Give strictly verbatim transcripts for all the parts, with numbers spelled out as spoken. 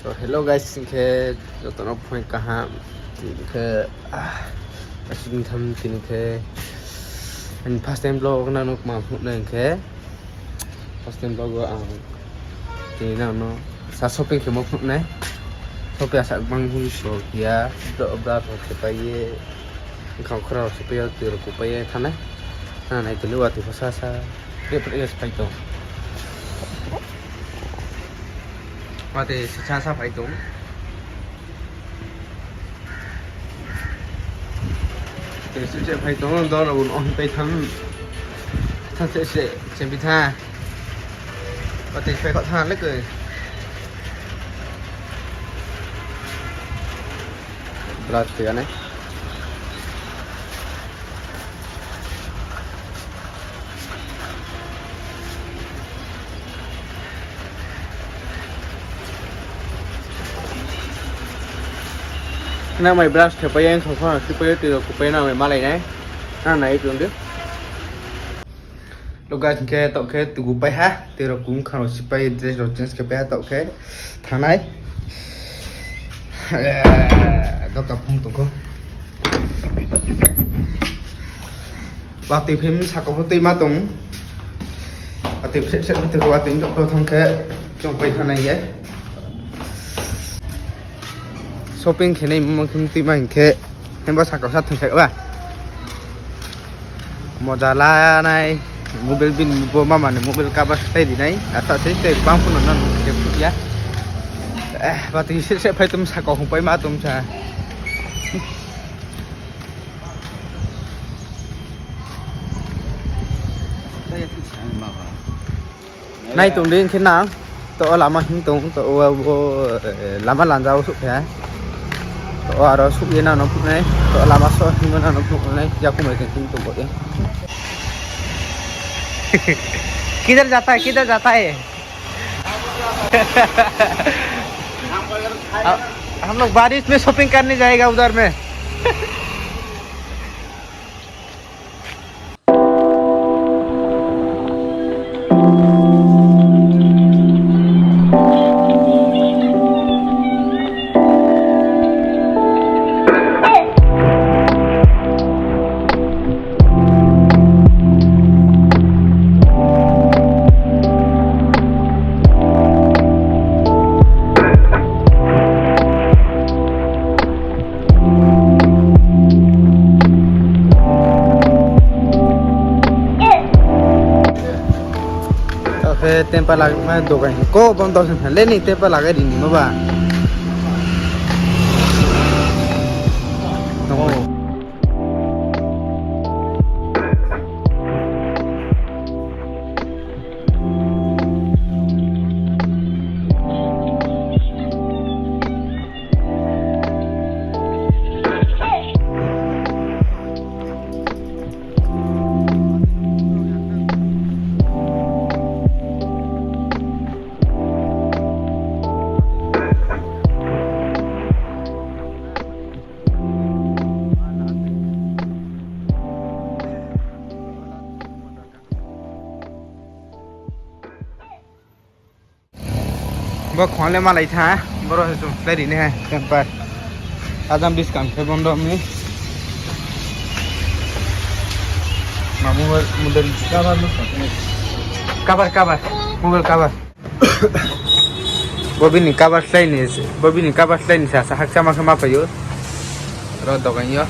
So, hello guys, hing khe joto no phone kaham. Tini khe, ah, asini tham tini khe, ani first time vlog nang no kma phnuh nai hing khe. First time vlog o ang tini nang no sa shopping khe mo phnuh nai. Shopping asa bang hing so ya, bra, bra pho khe pai ye, khau khra se pai ye, tui rao ku pai ye thanai. Nang nai tini watoi pho sa sa, pre pre se pai tong. Watoi se sa sa pai tong. Tei se se phai tong, dol rao no hing pai tham. Tham se se, se bi tha. Watoi phai kho tha le koi. Brush khe ya nai. Nang mai brush khe pai ye, khau khra se pai ye, tui rao ku pai ye, nang mai malai nai. Nang nai tong di. Lo guys, hing khe taoh khe tugu pai ha, tui rao ku bkha rao si pai, dress rao change khe pai ha, taoh khe thanai. Eh, doka phung tong kho. Watoi phim saka pho tuima tong. Watoi phim se se tong, watoi jok thanng khe chung pai thanai ye. Shopping khe nai mung khim tuima hing khe, himba saka sa thung sa ba. Moja la nai, mobile bini bo mama ni mobile cover slái ri nai, asa se tei bang phone no nang khe phut ya. Eh, watoi se se phai tong saka hung pai ma tong sa. Nai tong di hing khe nang, to o lama hing tong, to o, eh, lama lanja wo suh khe. To o aro suh ye nang no phnuh nai, to o lama so hing no nang no phnuh nai, yaku mai khe hing tong bo ye. किधर जाता है, किधर जाता है? हम लोग बारिश में शॉपिंग करने जाएगा उधर में। Taoh khe temper lagai ma dogan ko bondo se le ni temper lagai di ni ma ba. Bo khong le malai tha, boro se chung slái ri nai hai, temper. Ajam buskang khe bondo mi. Ma mobile, mobile cover no sa. Cover, cover. Mobile cover. Bo bini cover slái ni, bo bini cover slái ni sa, sa hakchama khe ma phai ou. Ro dogan yo.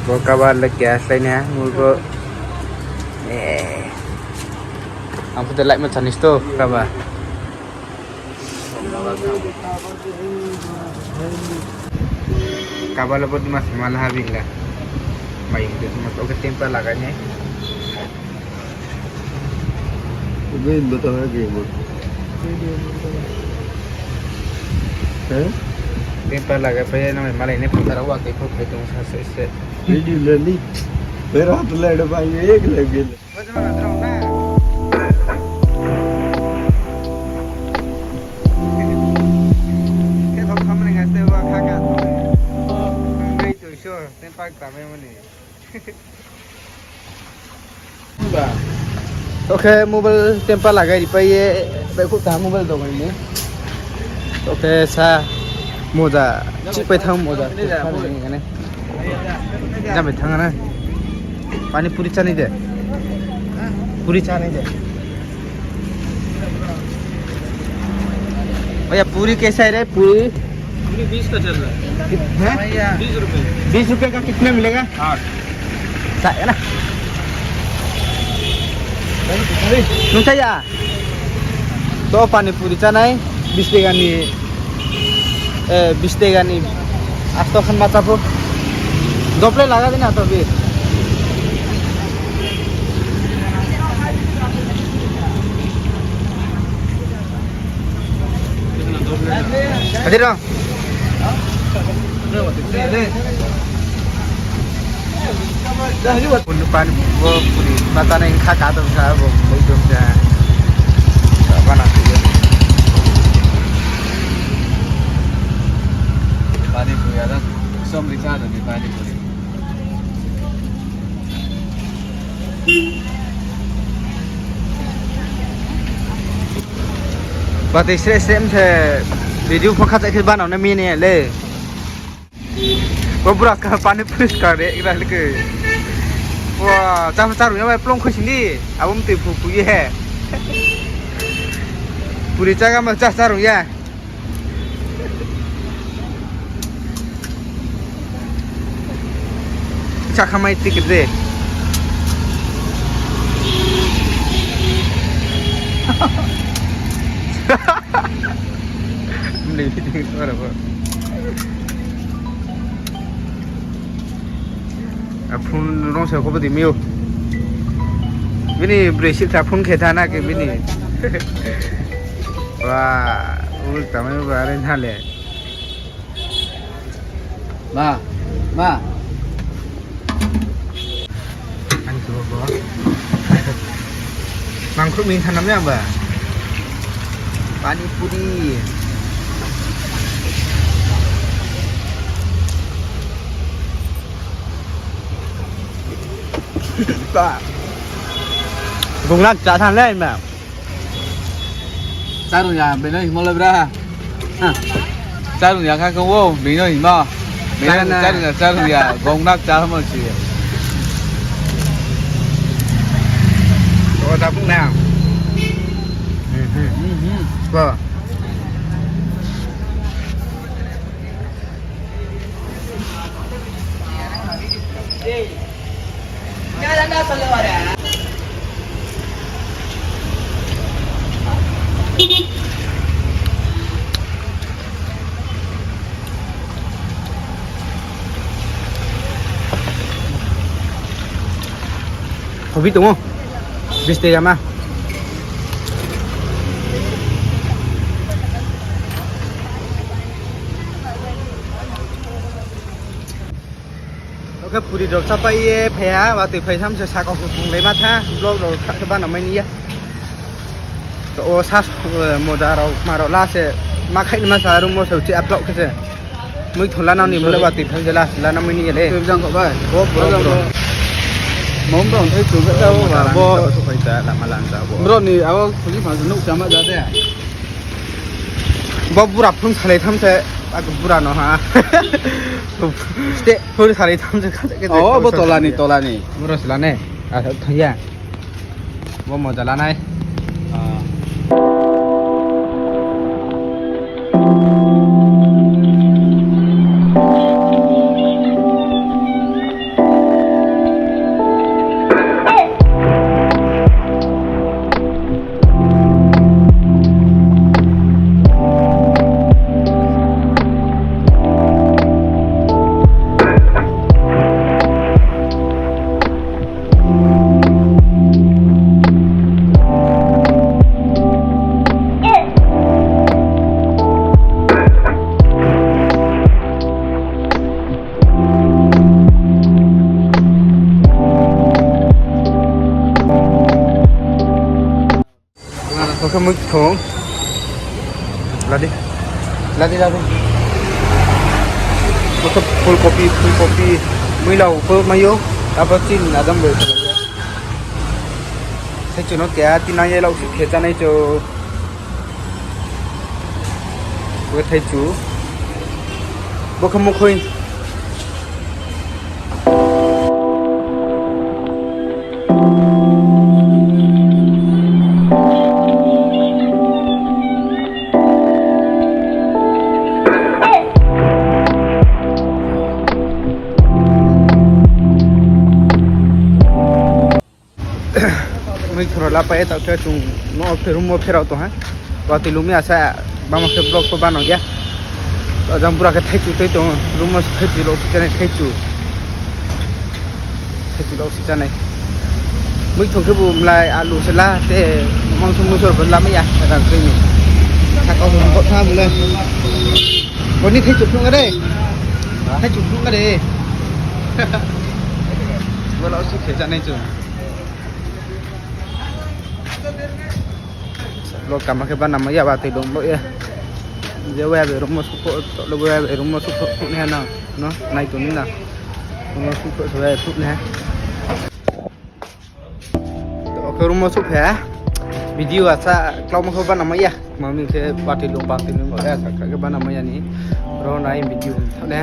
Bo cover le keha slái ni ha, mui bo. Eh. Ang phuto light ma chanis to cover. Cover le bo dima se ma la ha bini le. Mai hing de dima se, oke, temper lagai nai. Ube in bata ha ke mo. He? Temper lagai phai ye nang malai ni phathar wo watoi pho phai tong sa se se. Video le ni. Mera hath le de bhai ek lage le. Ba. Oke, mobile temper lagai ripai ye, baihkhouh ta mobile dogan ni. Oke, sa moja, chih pai thang moja. Jam bai thang na. Pani puri chá nai de. Puri chá nai de. भैया, पूरी कैसा है रे, पूरी? पूरी बीस का चल रहा है। कित-, हैं? बीस रुपए। बीस रुपए का कितने मिलेगा? आठ। सा-, है ना? Nung chá ya? To pani puri chá nai, bis tega ni, eh, bis tega ni asto khan ma chá pho. Doble laga de na to bi. Hadir dong. Pun pani bo puri mata nai kha ka tong sa bo bai tong sa. Bana puri. Pani puri ada. Som di sa di pani puri. Bati sre sre mse video pho khacha khe banao na mini le. Bo bura ka pani puri ka re gra le ke. Wa, cham charu ya bai plong khusi ni. Abo mtui phu phu ye. Puri chaga ma cha charu ya. Chakhamai ticket de. Mle ticket ora bo. A phone rong sa ko bodi miu. Bini broi sik ta phone khe tha na ke bini. Wa, ul tamai ba re na le. Ma, ma. Ang subo bo. Mangkhruh mi thanam ya ba. Pani puri. Ba. Bung nak cha than le ma. Charung ya, beno himo le bra. Ha. Charung ya kha kong wo, beno himo. Beno na, na. Charung ya, charung ya, gong nak cha mo si. O, ta bung na. Mhm. Mhm. Ko. Hobi tongo. Bis tega ma. Oke, puri rok chapai ye phai ha, watoi phai tham se saka hupung lai ma tha, vlog rok kha khe bana mai ni ya. To o sa, eh, moja rok ma rok la se ma khai ni ma sa room wo se uchi upload khe se. Mui thon la nang ni mule watoi phai je la, la nang mai ni ya le. Tui jang kho bai. Bo, bo, bo. Mom rok thai tu ga bo, bo. Phai ta lama lang ta bo. Bro ni abo khuli ma nuk chama ja de. Bo bura phone salai tham se, a bura no ha. Ste phone salai tham se, kha se, kha se, oh, bo tola ni, tola ni. Bura sila ne. A, thai ya. Bo moja la nai. Ah. Oke, mui thong. Ladi. Ladi, ladi. Oke, full copy, full copy. Mui lau ko mayo. Apa chin adam bai. Thaichu no keha tinang ye lau si khe chánai chu. Bo thaichu. Bo khe mukhoi. Muithong rao la pai ye taoh khe chung no khe room wo pherao tong ha. Watoi lung mi asa bama khe vlog pho bano ya. Ajang bura khe thaichu tei tong room wo thaichu lau si chánai thaichu. Thaichu lau si chánai. Muithong khebu mlai alu se la te mangso musor bo lamai ya rang khe ni. Sakau bo tha mlai. Boni thaichu phung a de. Thaichu phung a de. Bo lau si khe chánai chung. Vlog kama khe bana mai ya watoi lung bo ye. Je wa bai room wo sukho, to le wa bai room wo sukho phung ni ha na. No, nai tong ni na. Room wo sukho se wa phung ni ha. To khe room wo sukhe. Video asa klauma khe bana mai ya. Mami khe watoi lung watoi lung bo ya sa khe bana mai ya ni. Ro nai video tha ne.